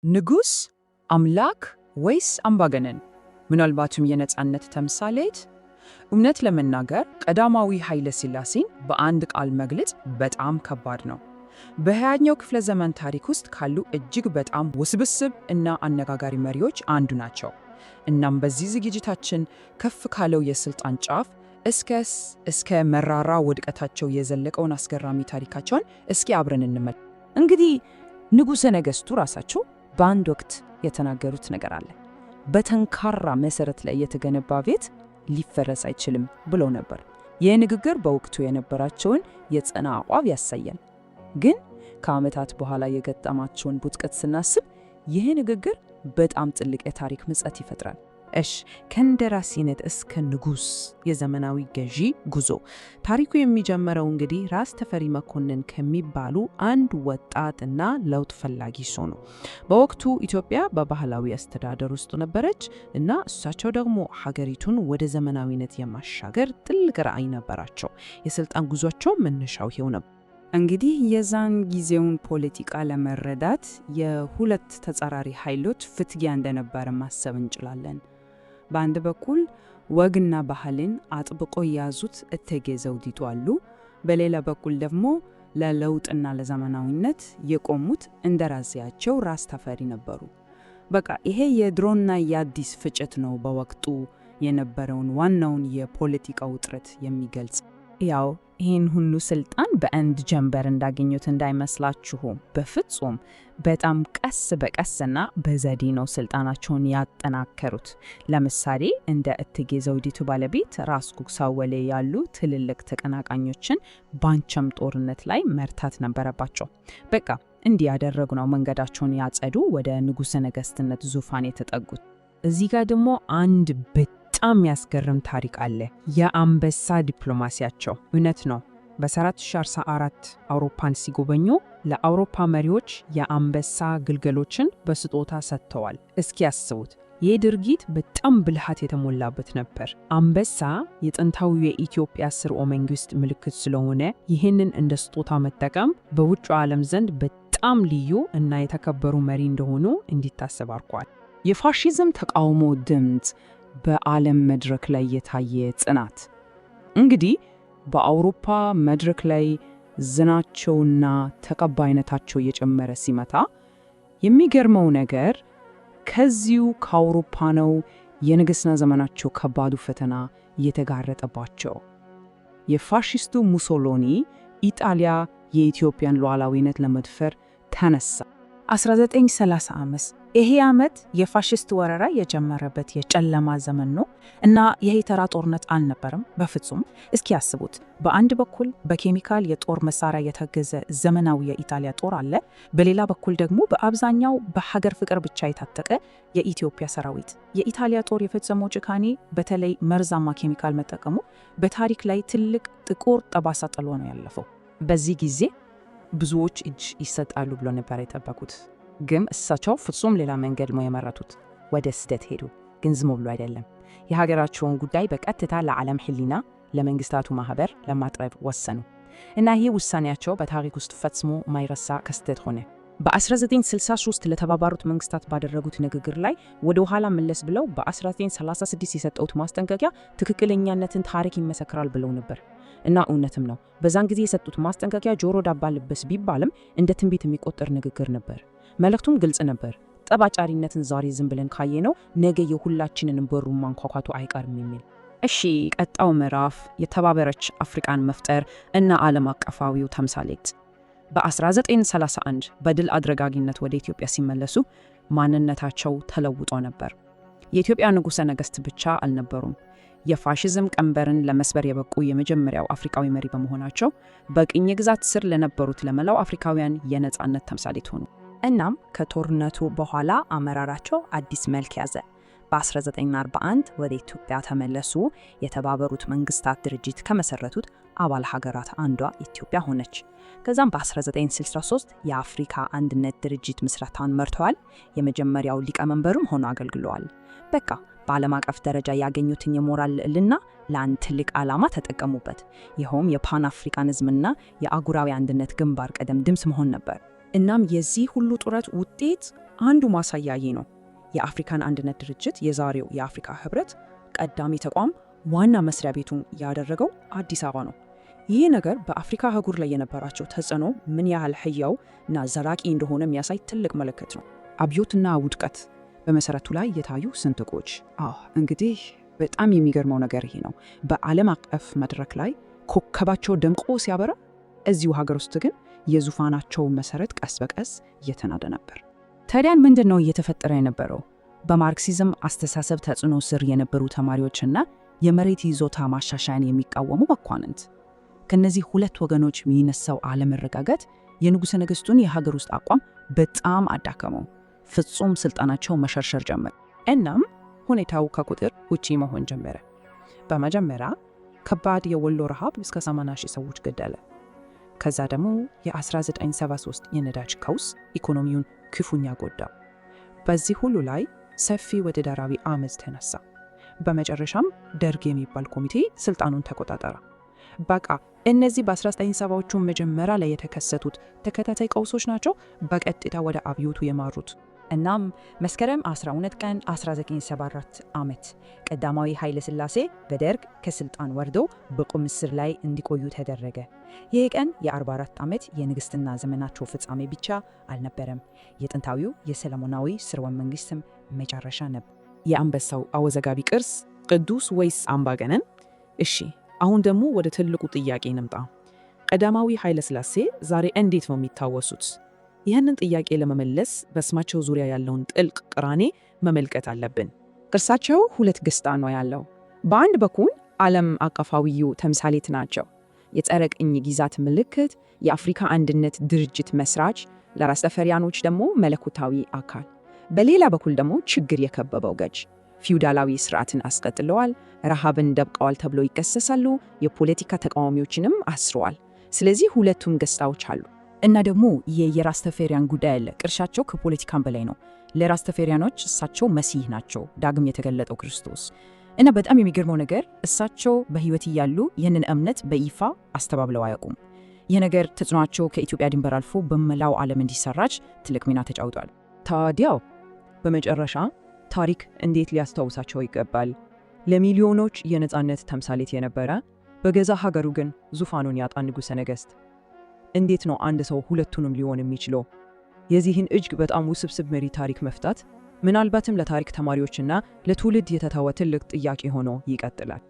ንጉሥ፣ አምላክ ወይስ አምባገነን? ምናልባትም የነፃነት ተምሳሌት? እውነት ለመናገር ቀዳማዊ ኃይለ ሥላሴን በአንድ ቃል መግለጽ በጣም ከባድ ነው። በ20ኛው ክፍለ ዘመን ታሪክ ውስጥ ካሉ እጅግ በጣም ውስብስብ እና አነጋጋሪ መሪዎች አንዱ ናቸው። እናም በዚህ ዝግጅታችን ከፍ ካለው የስልጣን ጫፍ እስከ መራራ ውድቀታቸው የዘለቀውን አስገራሚ ታሪካቸውን እስኪ አብረን እንመልከት። እንግዲህ ንጉሠ ነገሥቱ ራሳቸው በአንድ ወቅት የተናገሩት ነገር አለ። በጠንካራ መሰረት ላይ የተገነባ ቤት ሊፈረስ አይችልም ብለው ነበር። ይህ ንግግር በወቅቱ የነበራቸውን የጸና አቋም ያሳያል። ግን ከዓመታት በኋላ የገጠማቸውን ውድቀት ስናስብ ይህ ንግግር በጣም ጥልቅ የታሪክ ምጸት ይፈጥራል። እሽ፣ ከእንደራሴነት እስከ ንጉሥ የዘመናዊ ገዢ ጉዞ። ታሪኩ የሚጀምረው እንግዲህ ራስ ተፈሪ መኮንን ከሚባሉ አንድ ወጣትና ለውጥ ፈላጊ ሰው ነው። በወቅቱ ኢትዮጵያ በባህላዊ አስተዳደር ውስጥ ነበረች እና እሳቸው ደግሞ ሀገሪቱን ወደ ዘመናዊነት የማሻገር ጥልቅ ራዕይ ነበራቸው። የስልጣን ጉዟቸው መነሻው ይሄው ነበር። እንግዲህ የዛን ጊዜውን ፖለቲካ ለመረዳት የሁለት ተጻራሪ ኃይሎች ፍትጊያ እንደነበረ ማሰብ እንችላለን። በአንድ በኩል ወግና ባህልን አጥብቆ የያዙት እቴጌ ዘውዲቱ አሉ። በሌላ በኩል ደግሞ ለለውጥና ለዘመናዊነት የቆሙት እንደራሴያቸው ራስ ተፈሪ ነበሩ። በቃ ይሄ የድሮና የአዲስ ፍጭት ነው በወቅቱ የነበረውን ዋናውን የፖለቲካ ውጥረት የሚገልጽ። ያው ይህን ሁሉ ስልጣን በአንድ ጀንበር እንዳገኙት እንዳይመስላችሁ። በፍጹም። በጣም ቀስ በቀስና በዘዴ ነው ስልጣናቸውን ያጠናከሩት። ለምሳሌ እንደ እቴጌ ዘውዲቱ ባለቤት ራስ ጉግሳ ወሌ ያሉ ትልልቅ ተቀናቃኞችን ባንቸም ጦርነት ላይ መርታት ነበረባቸው። በቃ እንዲህ ያደረጉ ነው መንገዳቸውን ያጸዱ፣ ወደ ንጉሠ ነገሥትነት ዙፋን የተጠጉት። እዚህ ጋር ደግሞ አንድ በጣም የሚያስገርም ታሪክ አለ። የአንበሳ ዲፕሎማሲያቸው እውነት ነው። በ1444 አውሮፓን ሲጎበኙ ለአውሮፓ መሪዎች የአንበሳ ግልገሎችን በስጦታ ሰጥተዋል። እስኪ ያስቡት። ይህ ድርጊት በጣም ብልሃት የተሞላበት ነበር። አንበሳ የጥንታዊው የኢትዮጵያ ስርወ መንግሥት ምልክት ስለሆነ ይህንን እንደ ስጦታ መጠቀም በውጭ ዓለም ዘንድ በጣም ልዩ እና የተከበሩ መሪ እንደሆኑ እንዲታሰብ አድርጓል። የፋሺዝም ተቃውሞ ድምፅ፣ በዓለም መድረክ ላይ የታየ ጽናት። እንግዲህ በአውሮፓ መድረክ ላይ ዝናቸውና ተቀባይነታቸው እየጨመረ ሲመጣ የሚገርመው ነገር ከዚሁ ከአውሮፓ ነው የንግስና ዘመናቸው ከባዱ ፈተና እየተጋረጠባቸው። የፋሺስቱ ሙሶሎኒ ኢጣሊያ የኢትዮጵያን ሉዓላዊነት ለመድፈር ተነሳ። 1935፣ ይሄ ዓመት የፋሽስት ወረራ የጀመረበት የጨለማ ዘመን ነው እና ይሄ ተራ ጦርነት አልነበረም በፍጹም። እስኪ ያስቡት፣ በአንድ በኩል በኬሚካል የጦር መሳሪያ የታገዘ ዘመናዊ የኢጣሊያ ጦር አለ፣ በሌላ በኩል ደግሞ በአብዛኛው በሀገር ፍቅር ብቻ የታጠቀ የኢትዮጵያ ሰራዊት። የኢጣሊያ ጦር የፈጸመው ጭካኔ፣ በተለይ መርዛማ ኬሚካል መጠቀሙ፣ በታሪክ ላይ ትልቅ ጥቁር ጠባሳ ጥሎ ነው ያለፈው። በዚህ ጊዜ ብዙዎች እጅ ይሰጣሉ ብሎ ነበር የጠበቁት። ግን እሳቸው ፍጹም ሌላ መንገድ ነው የመረጡት። ወደ ስደት ሄዱ። ግን ዝም ብሎ አይደለም። የሀገራቸውን ጉዳይ በቀጥታ ለዓለም ሕሊና፣ ለመንግስታቱ ማህበር ለማቅረብ ወሰኑ። እና ይህ ውሳኔያቸው በታሪክ ውስጥ ፈጽሞ ማይረሳ ክስተት ሆነ። በ1963 ለተባበሩት መንግስታት ባደረጉት ንግግር ላይ ወደ ኋላ መለስ ብለው በ1936 የሰጠውት ማስጠንቀቂያ ትክክለኛነትን ታሪክ ይመሰክራል ብለው ነበር። እና እውነትም ነው። በዛን ጊዜ የሰጡት ማስጠንቀቂያ ጆሮ ዳባ ልበስ ቢባልም እንደ ትንቢት የሚቆጠር ንግግር ነበር። መልእክቱም ግልጽ ነበር። ጠብ አጫሪነትን ዛሬ ዝም ብለን ካየነው ነገ የሁላችንንም በሩን ማንኳኳቱ አይቀርም የሚል። እሺ፣ ቀጣው ምዕራፍ የተባበረች አፍሪካን መፍጠር እና ዓለም አቀፋዊው ተምሳሌት። በ1931 በድል አድራጊነት ወደ ኢትዮጵያ ሲመለሱ ማንነታቸው ተለውጦ ነበር። የኢትዮጵያ ንጉሠ ነገሥት ብቻ አልነበሩም። የፋሽዝም ቀንበርን ለመስበር የበቁ የመጀመሪያው አፍሪካዊ መሪ በመሆናቸው በቅኝ ግዛት ስር ለነበሩት ለመላው አፍሪካውያን የነፃነት ተምሳሌት ሆኑ። እናም ከጦርነቱ በኋላ አመራራቸው አዲስ መልክ ያዘ። በ1941 ወደ ኢትዮጵያ ተመለሱ። የተባበሩት መንግስታት ድርጅት ከመሰረቱት አባል ሀገራት አንዷ ኢትዮጵያ ሆነች። ከዛም በ1963 የአፍሪካ አንድነት ድርጅት ምስረታን መርተዋል። የመጀመሪያው ሊቀመንበርም ሆነው አገልግለዋል። በቃ በዓለም አቀፍ ደረጃ ያገኙትን የሞራል ልዕልና ለአንድ ትልቅ ዓላማ ተጠቀሙበት። ይኸውም የፓን አፍሪካኒዝምና የአህጉራዊ አንድነት ግንባር ቀደም ድምፅ መሆን ነበር። እናም የዚህ ሁሉ ጥረት ውጤት አንዱ ማሳያ ይህ ነው። የአፍሪካን አንድነት ድርጅት፣ የዛሬው የአፍሪካ ህብረት ቀዳሚ ተቋም፣ ዋና መስሪያ ቤቱን ያደረገው አዲስ አበባ ነው። ይህ ነገር በአፍሪካ አህጉር ላይ የነበራቸው ተጽዕኖ ምን ያህል ህያው እና ዘላቂ እንደሆነ የሚያሳይ ትልቅ ምልክት ነው። አብዮትና ውድቀት፣ በመሰረቱ ላይ የታዩ ስንጥቆች። አዎ፣ እንግዲህ በጣም የሚገርመው ነገር ይሄ ነው። በዓለም አቀፍ መድረክ ላይ ኮከባቸው ደምቆ ሲያበራ፣ እዚሁ ሀገር ውስጥ ግን የዙፋናቸው መሰረት ቀስ በቀስ እየተናደ ነበር። ታዲያን ምንድን ነው እየተፈጠረ የነበረው? በማርክሲዝም አስተሳሰብ ተጽዕኖ ስር የነበሩ ተማሪዎችና የመሬት ይዞታ ማሻሻያን የሚቃወሙ መኳንንት። ከነዚህ ሁለት ወገኖች የሚነሳው አለመረጋጋት የንጉሠ ነገሥቱን የሀገር ውስጥ አቋም በጣም አዳከመው። ፍጹም ስልጣናቸው መሸርሸር ጀመረ። እናም ሁኔታው ከቁጥር ውጪ መሆን ጀመረ። በመጀመሪያ ከባድ የወሎ ረሃብ እስከ 80 ሺህ ሰዎች ገደለ። ከዛ ደግሞ የ1973 የነዳጅ ቀውስ ኢኮኖሚውን ክፉኛ ጎዳው። በዚህ ሁሉ ላይ ሰፊ ወታደራዊ አመፅ ተነሳ። በመጨረሻም ደርግ የሚባል ኮሚቴ ስልጣኑን ተቆጣጠረ። በቃ እነዚህ በ1970ዎቹ መጀመሪያ ላይ የተከሰቱት ተከታታይ ቀውሶች ናቸው በቀጥታ ወደ አብዮቱ የመሩት። እናም መስከረም 12 ቀን 1974 ዓመት ቀዳማዊ ኃይለ ሥላሴ በደርግ ከስልጣን ወርደው በቁም እስር ላይ እንዲቆዩ ተደረገ። ይህ ቀን የ44 ዓመት የንግስትና ዘመናቸው ፍጻሜ ብቻ አልነበረም፣ የጥንታዊው የሰለሞናዊ ስርወ መንግስትም መጨረሻ ነበር። የአንበሳው አወዛጋቢ ቅርስ፣ ቅዱስ ወይስ አምባገነን? እሺ፣ አሁን ደግሞ ወደ ትልቁ ጥያቄ እንምጣ። ቀዳማዊ ኃይለ ሥላሴ ዛሬ እንዴት ነው የሚታወሱት? ይህንን ጥያቄ ለመመለስ በስማቸው ዙሪያ ያለውን ጥልቅ ቅራኔ መመልከት አለብን። ቅርሳቸው ሁለት ገጽታ ነው ያለው። በአንድ በኩል ዓለም አቀፋዊው ተምሳሌት ናቸው። የጸረ ቅኝ ግዛት ምልክት፣ የአፍሪካ አንድነት ድርጅት መስራች፣ ለራስ ተፈሪያኖች ደግሞ መለኮታዊ አካል። በሌላ በኩል ደግሞ ችግር የከበበው ገዥ፣ ፊውዳላዊ ስርዓትን አስቀጥለዋል፣ ረሃብን ደብቀዋል ተብሎ ይከሰሳሉ፣ የፖለቲካ ተቃዋሚዎችንም አስረዋል። ስለዚህ ሁለቱም ገጽታዎች አሉ። እና ደግሞ የራስ ተፈሪያን ጉዳይ አለ። ቅርሻቸው ከፖለቲካም በላይ ነው። ለራስ ተፈሪያኖች እሳቸው መሲህ ናቸው፣ ዳግም የተገለጠው ክርስቶስ። እና በጣም የሚገርመው ነገር እሳቸው በሕይወት እያሉ ይህንን እምነት በይፋ አስተባብለው አያውቁም። ይህ ነገር ተጽዕኗቸው ከኢትዮጵያ ድንበር አልፎ በመላው ዓለም እንዲሰራጭ ትልቅ ሚና ተጫውቷል። ታዲያው በመጨረሻ ታሪክ እንዴት ሊያስታውሳቸው ይገባል? ለሚሊዮኖች የነፃነት ተምሳሌት የነበረ፣ በገዛ ሀገሩ ግን ዙፋኑን ያጣ ንጉሠ ነገሥት። እንዴት ነው አንድ ሰው ሁለቱንም ሊሆን የሚችለው? የዚህን እጅግ በጣም ውስብስብ መሪ ታሪክ መፍታት ምናልባትም ለታሪክ ተማሪዎችና ለትውልድ የተተወ ትልቅ ጥያቄ ሆኖ ይቀጥላል።